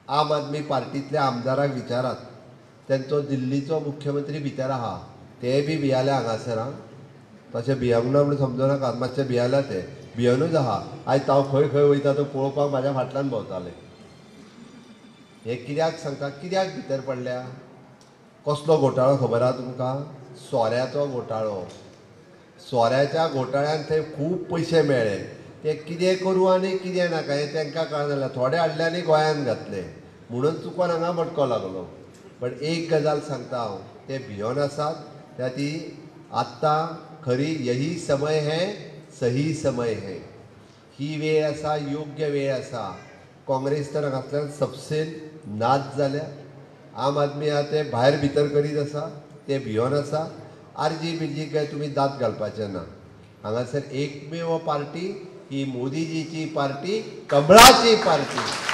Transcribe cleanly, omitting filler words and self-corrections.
आम आदमी पार्टीतल्या आमदाराक विचारात, तेंचो दिल्लीचो मुख्यमंत्री भितर आहा, ते बी भियाले हांगासर. आं, तशें भियंक ना म्हणून समजू नाकात, मातशें भियाल्या ते, भियनूच आहा. आयज हांव खंय खंय वयता तो पळोवपाक म्हाज्या फाटल्यान भोंवताले. हें कित्याक सांगता, कित्याक भितर पडल्या? कसलो घोटाळो खबर आहा तुमकां? सोऱ्याचो घोटाळो. सोऱ्याच्या घोटाळ्यान थंय खूब पयशे मेळ्ळे. ते कितें करूं आनी कितें नाका हें तांकां कळना जालें. थोडे हाडले आनी गोंयांत घातले, म्हणून चुकोन हांगा मटको लागलो. पण एक गजाल सांगता हांव, ते भियोन आसात. त्या ती आत्तां खरी यही समय है सही समय है, ही वेळ आसा, योग्य वेळ आसा. काँग्रेस तर हांगांतल्यान सबसेन नाच जाल्या. आम आदमी आहा ते भायर भितर करीत आसा, ते भियोन आसा. आरजी बिरजी काय तुमी दांत घालपाचे ना. हांगासर एकमेव पार्टी ही मोदीजीची पार्टी, कमळाची पार्टी.